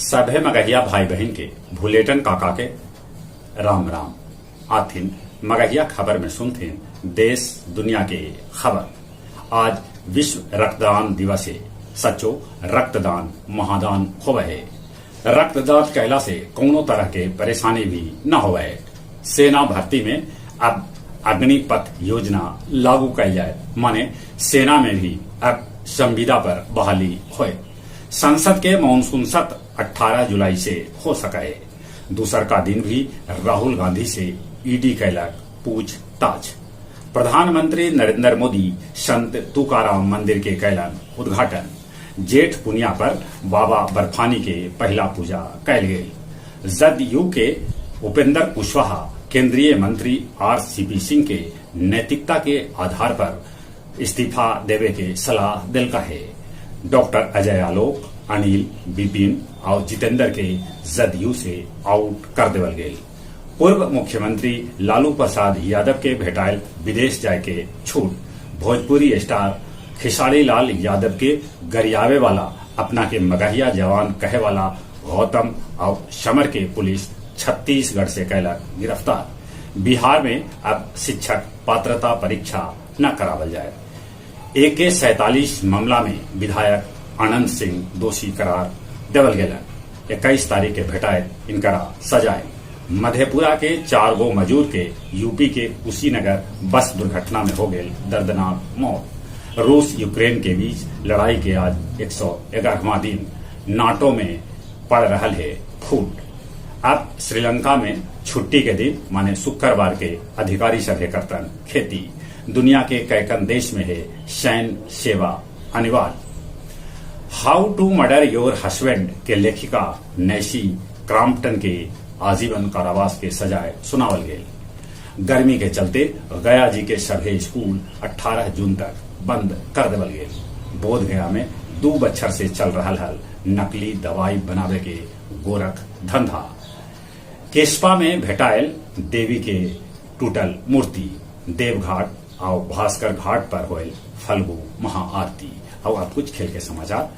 सभे मगहिया भाई बहिन के भुलेटन काका के राम राम। आथिन मगहिया खबर में सुनथिन देश दुनिया के खबर। आज विश्व रक्तदान दिवस हे। सच्चो रक्तदान महादान होवे हे। रक्तदान कैला से कौनो तरह के परेशानी भी न होवे हे। सेना भर्ती में अब अग्निपथ योजना लागू कैल जाए, माने सेना में भी अब संविदा पर बहाली होए। संसद के मानसून सत्र 18 जुलाई से हो सके। दूसर का दिन भी राहुल गांधी से ईडी कैलक पूछताछ। प्रधानमंत्री नरेंद्र मोदी संत तुकाराम मंदिर के कैलन उद्घाटन। जेठ पुनिया पर बाबा बर्फानी के पहला पूजा कैल गेल। जदयू के उपेंद्र कुशवाहा केंद्रीय मंत्री आरसीपी सिंह के नैतिकता के आधार पर इस्तीफा देवे के सलाह देलका हे। डॉक्टर अजय आलोक, अनिल, विपिन और जितेंद्र के जदयू से आउट कर देवल गेल। पूर्व मुख्यमंत्री लालू प्रसाद यादव के भेटायल विदेश जाय के छूट। भोजपुरी स्टार खेसारी लाल यादव के गरियावे वाला, अपना के मगहिया जवान कहे वाला गौतम और समर के पुलिस छत्तीसगढ़ से कैलक गिरफ्तार। बिहार में अब शिक्षक पात्रता परीक्षा न करावल जाए। AK-47 मामला में विधायक आनंद सिंह दोषी करार देवल गेलन। 21 तारीख के भेटाए इनकरा सजाए। मधेपुरा के 4 गो मजूर के यूपी के कुशीनगर बस दुर्घटना में हो गए दर्दनाक मौत। रूस यूक्रेन के बीच लड़ाई के आज 111वां दिन। नाटो में पड़ रहा है फूट। अब श्रीलंका में छुट्टी के दिन माने शुक्रवार के अधिकारी सभे करतन खेती। दुनिया के कैकन देश में है सैन्य सेवा अनिवार्य। How to murder your husband के लेखिका नैसी क्रॉम्पटन के आजीवन कारावास के सजाए सुनावल गेल। गर्मी के चलते गया जी के सभे स्कूल 18 जून तक बंद कर देवल गेल। बोध गया में 2 बच्छर से चल रहा हल नकली दवाई बनावे के गोरख धंधा। केशपा में भेटायल देवी के टूटल मूर्ति। देवघाट और भास्कर घाट पर होयल फल्गु महाआरती। और अब कुछ खेल के समाचार।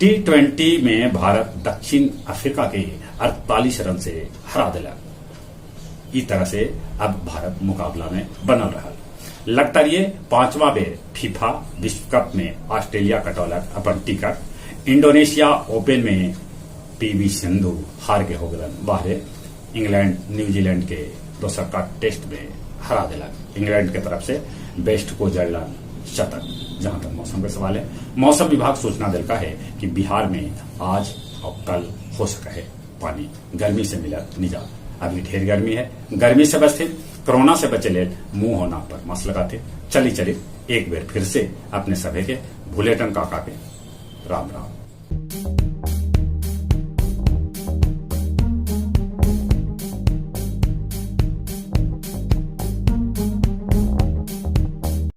T20 में भारत दक्षिण अफ्रीका के 48 रन से हरा दिलक। ई तरह से अब भारत मुकाबला में बनल रहा। लगता ये 5वां बेर फीफा विश्व कप में ऑस्ट्रेलिया कटौलक अपन टिकट। इंडोनेशिया ओपन में पीवी सिंधु हार के हो गलन बाहरे। इंग्लैंड न्यूजीलैंड के दोसर का टेस्ट में हरा दिलक। इंग्लैंड के तरफ से बेस्ट को जड़लन शतक। जहां तक मौसम का सवाल है, मौसम विभाग सूचना दिलका है कि बिहार में आज और कल हो सका है पानी। गर्मी से मिला निजात। अभी ढेर गर्मी है, गर्मी से बचते, कोरोना से बचे ले मुंह और नाक पर मास्क लगाते। चली चली एक बार फिर से अपने सभे के भुलेटन काका के राम राम।